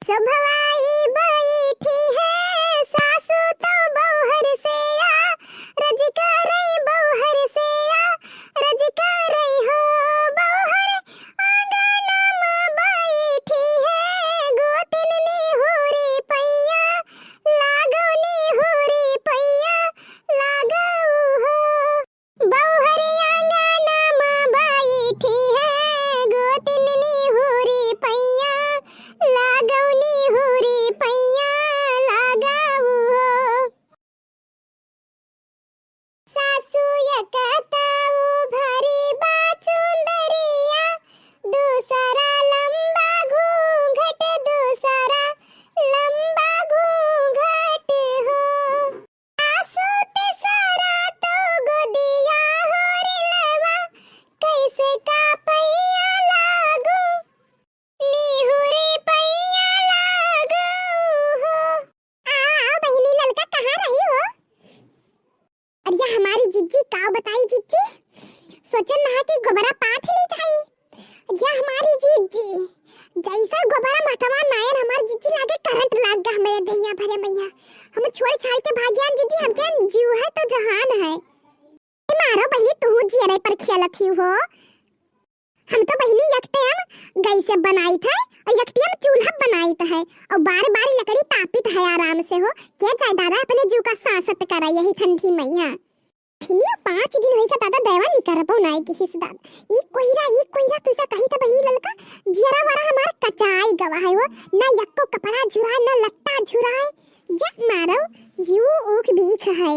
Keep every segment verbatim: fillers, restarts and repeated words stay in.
सुभवाई बैठी है सासू तो बौहर से या, रज करई बौहर से या, रज करई हो बौहर। आंगन मा बैठी है गोतिन निहुरी पैया, लागो निहुरी पैया, लागो हो। बौहर आंगन मा बैठी है, गोतिन निहुरी पैया, लागौ निहुरी पैया, लागौ हो। सासू यकताऊ भरी बा चुंदरिया, दूसरा लंबा घूंघट, दूसरा लंबा घूंघट हो। सासू तेसरा तो गोदिया हो रे लवा, कैसे का पैया लागू, निहुरी पैया लागू हो। आ, आ, बहिनी ललका कहाँ रही हो? अरे हमारी जिज्जी, का बताई जिज्जी, सोचन रहा कि गोबरा पाथ ले जाई। या हमारी जिज्जी, जैसा गोबरा महकवा नायन हमार जिज्जी लागे करंट लाग गा हमरे दहिया भरे मैया। हम छोड़ छाड़ के भाग्यान जिज्जी, हमके जीव है तो जहान है। ए मारो बहिनी, तू जियरे पर खेलत ही हो। हम तो बहिनी एक टाइम गैस से बनाइत है और एक टाइम चूल्हा बनाइत है और बार बार लकड़ी तापित है आराम से हो। क्या जाए दादा अपने जीव का सांसत करा यही ठंडी मैया। फिनियो पाँच दिन होई का दादा, दयवा निकरबो नाई किहिस दादा। ई कोहिरा, ई कोहिरा, तुइसा कही था बहिनी ललका, जियरा वारा हमार कचाई गवा है हो, ना यक्को कपड़ा झुराए, ना लत्ता झुराए, जा मारो, जीव ऊख बीख है।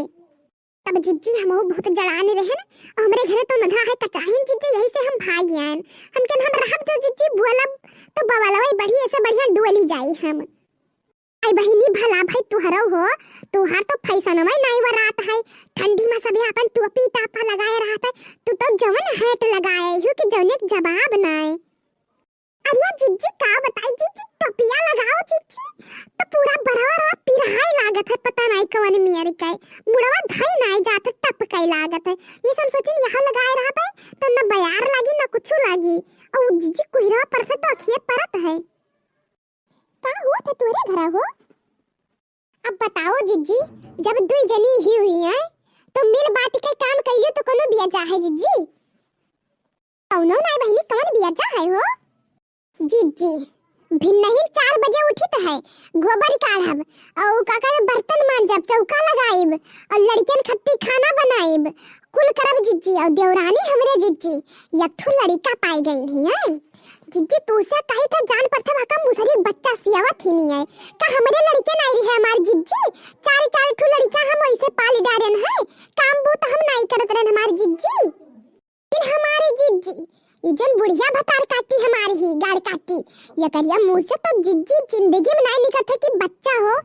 तब जिज्जी हमहू बहुत जड़ाने रहन, और हमरे घरे तो नधा है कचाहिन जिज्जी, यही से हम भाग आयन। हम कहन हम रहब जो जिज्जी बोलब, तो बवलवा बढ़िया से बढ़िया डोली जाई हम। आई बहिनी, भला भाई तुहरो हो, तुहार तो फैशनवा नाई वरात है। ठंडी में सभी अपन टोपी टापा लगाए रहत है, तू तो जवन hat लगाए हो कि जौने के जवाब नाई। अरे जिज्जी का बताई जिज्जी, टोपिया लगाओ जिज्जी, तो पूरा बरवा रवा पिराए लागत है, पता नाई कवन मियर के मुड़वा धई नाई जात है, टप के लागत है। ये सब सोचिन यहाँ लगाए रहबे तो न बयार लागी न कुछ लागी। और जिज्जी कुहरा पर से तो अखिए परत है। का हुआ था तोरे घरा हो? अब बताओ जिज्जी, जब दुई जनी ही हुई हैं, तो मिल बांट के काम कइले तो कोनो बिया जाहे जिज्जी। कौनो नाई बहिनी, कौन बिया जाहे हो? जिज्जी, भिन्नहिन चार बजे उठित है, गोबर काढ़ब, और का करे बर्तन मांजब, चौका लगाइब, और लड़कियन खत्ती खाना बनाइब, कुल करब जिज्जी। और देवरानी हमरे जिज्जी, यथु लड़िका पाई गई नहीं है। जिज्जी, तू से कही था जान पर था, का मुसरी बच्चा सियावत ही नहीं है। का हमरे लड़के नाई रहे हमार जिज्जी? चार चार ठो लड़िका हम वैसे पाल डारेन है, काम बूत हम नाई करत रहन हमार जिज्जी। इन हमारी जिज्जी, ई जौन बुढ़िया भतार काटी हमारी ही गाड़ काटी, ये करिया मुंह से तो जिज्जी जिंदगी में नाई निकलत है कि बच्चा हो।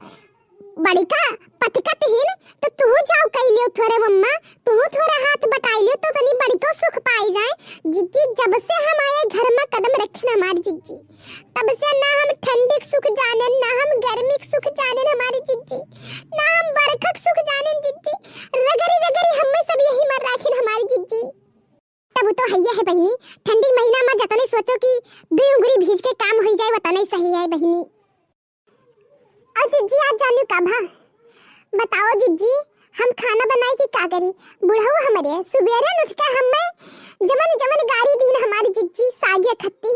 बड़का पटकत ही न, तो तू जाओ कई लियो थोरे मम्मा, तू थोरे हाथ बटाई लियो तो तनी बड़को सुख पाई जाए। जिज्जी, जब से हम आए घर में कदम रखे ना हमार जिज्जी, तब से ना हम ठंडी के सुख जाने, ना हम गर्मी के सुख जाने हमारी जिज्जी, ना हम बरखा के सुख जाने जिज्जी। रगड़ी रगड़ी हमें सब यही मर राखिन हमारी जिज्जी। तब तो हैया है बहिनी, ठंडी महीना में जतने सोचो कि दुई उंगली भीज के काम होई जाए, वतने सही है बहिनी। और जिज्जी, आज जानू का भा? बताओ जिज्जी, हम खाना बनाई कि का करी? बुढ़ऊ हमरे सुबेरे उठ के हमें जमन जमन गारी दीन हमारी जिज्जी, सागे खत्ती।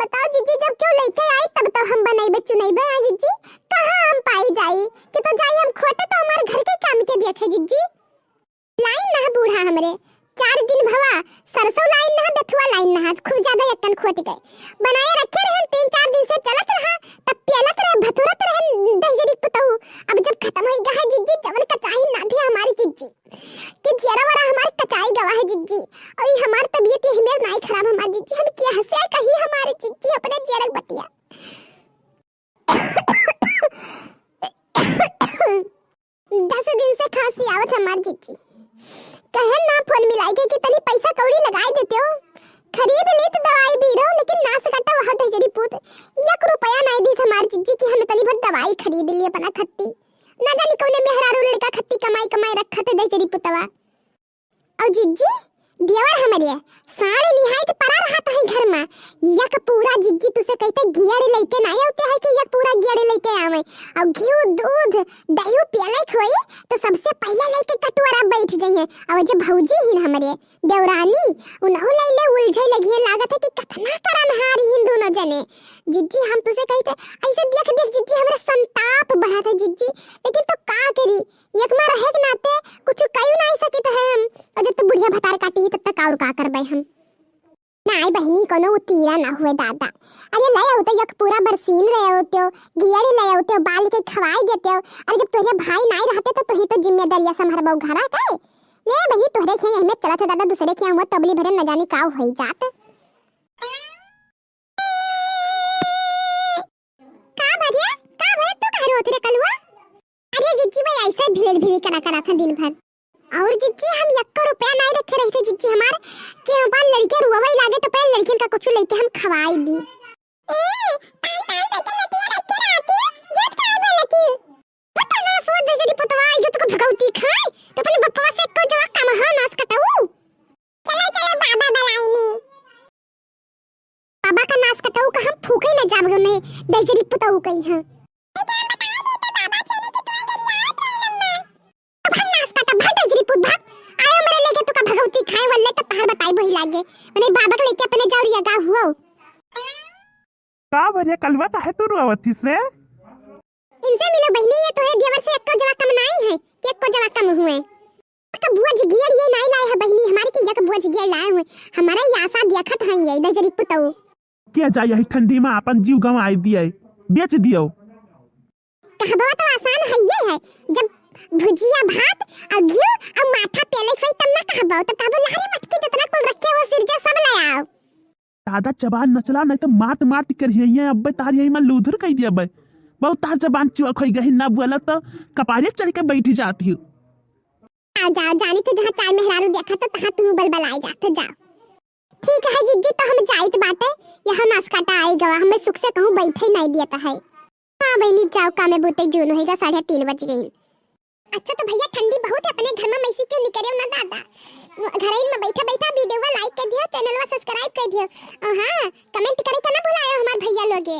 बताओ जिज्जी, जब क्यों लेके आई तब तो हम बनैबे चुनैबे आ जिज्जी, कहाँ हम पाई जाई कि तो जाई हम खोटे तो हमारे घर के काम के देखे जिज्जी। लाइन ना बूढ़ा हमरे, चार दिन भवा सरसों लाइन ना, बेथुआ लाइन ना, खूब ज्यादा यक्कन खोट गए। बनाए रखे रहन, तीन चार दिन से चलत रहा, तब पियलत रहे, भतुरत रहन दहिजरी पुतहु। अब जब खत्म होई गए जिज्जी, जवन कचाही ना दिया हमारी जिज्जी, कि जियरा वरा हमार कचाई गवा है जिज्जी। और ये हमार तबीयत ये मेर नाई खराब हमार जिज्जी, हम क्या हंसे कही हमारे जिज्जी अपने जियरक बतिया। दस दिन से खांसी आवत हमार जिज्जी। कहन ना फोन मिलाई के कि तनी पैसा कौड़ी लगाई देते हो, खरीद लेत दवाई बीरो, लेकिन ना सकता वह दहिजरी पूत एक रुपया नाई दीस हमार जिज्जी कि हम तनी भर दवाई खरीद लिए अपना खत्ती। ना जानी कौने मेहरारू लड़का खत्ती कमाई कमाई रखत दहिजरी पुतवा। और जिज्जी, देवर हमरे साढ़ निहायत परा रहत है घर में, यक पूरा जिज्जी तुसे कहते गियड़ लइके नाहीं आवते हैं कि एक पूरा गियड़ लइके आवे। अउर घिउ, दूध, दहिउ पियलक होई तो सबसे पहिले लइके कटोरा बैठ जइहें। अउर जे भौजी ही हमरे देवरानी, उनहु लइले उलझे लगिहें। लागत है कि कतना करनहार ही दुनो जने। जिज्जी, हम तुसे कहित है, ऐसे देख देख जिज्जी हमरा संताप बढ़त है जिज्जी, लेकिन तो का करी, एक माँ रहे के नाते कुछ कइउ नाहीं सकित है हम। अउर जब तो बुढ़िया भतार काटी ही तब तक अउर का करबे हम। नाहीं बहिनी, कोनो उतीरा ना हुए दादा। अरे ले आवते एक पूरा बरसीन ले आवते, गियड़ी ले आवते, बाल के खवाई देते। अरे जब तोहरे भाई नाहीं रहते तो तोही तो जिम्मेदारिया संभरबो घरा के। ले बहिनी, तोहरे खें अहमियत चलत है दादा, दूसरे खें हुआ तबली भरे न जानी का होई जात। का भरिया, का भरिया, तू कह रोत रे कलुआ? अरे जिज्जी भाई, ऐसे भिलल भिलल करा करा था दिन भर। अउर जिज्जी, हम यक्को रुपया नाहीं रखे रही थे जिज्जी हमार, कि हमार लड़के रुआवे लागे तो पहले लड़किन का कुछ लइके हम खवाई दी। ए, तान तान से के नतिया रखे रहती, झूठ काहे बोलती? पता ना, सोच दे जदी पुतवा आई तो का भगवती खाए, तो अपने बप्पवा से एको जवा कम हो नास कटाऊ। चला चला बाबा बलाइनी। बाबा का नास कटऊ का हम फूके न जाबो नहीं, दहिजरी पुतऊ कहीं हैं। अब हम नास कटा, भाग दहिजरी पुत, भाग। आयो मरे लेके तू का भगवती खाए वाले तब तहार बताई वही लागे। मने बाबा के लेके अपने जाओ रिया गा हुओ। का भरिया कलवा काहे तू रोवत हिस रे? इनसे मिलो बहिनी, ये तोहे देवर से एक्को जवा कम नाई है, कि एक्को जवा कम हुए। एक बुआ जिगियर ये नाई लाए है बहिनी हमारी, कि एक बुआ जिगियर लाए हुए। हमारा ये आशा देखत है ये दहिजरी पुतऊ। के जा यही ठंडी में अपन जीव गंवाई दिए, बेच दियो। कहबवा तो आसान है ये है, जब भुजिया भात और घी और माठा पेले खोई तब ना कहबो, तब कहबो लारे मटकी जितना कुल रखे हो सिरजा सब ले आओ। दादा जबान न चला, नहीं तो मात मात करिए, अब्बे तार यही में लूधर कह दिया बे। बहुत तार जबान चुअक होई गही, ना बोला तो कपारे चढ़ के बैठ जाती हूँ। आ जाओ, जानी तो जहाँ चार मेहरारू देखा तो तहाँ तुम बलबलाए जात हो, जाओ। ठीक है जिज्जी, तो हम जाइत बाटे, यहाँ नास काटा आई गवा, हमें सुख से कहूँ बैठे नहीं दिया है। हाँ बहिनी, जाओ, कामे बूते जून होइगा, साढ़े तीन बज गई। अच्छा तो भैया, ठंडी बहुत है, अपने घर में मैसी क्यों निकरे ना दादा। घर में बैठा बैठा video वा like कर दियो, channel वा subscribe कर दियो, और हाँ, comment करे का ना भुलायो हमार भैया लोगे।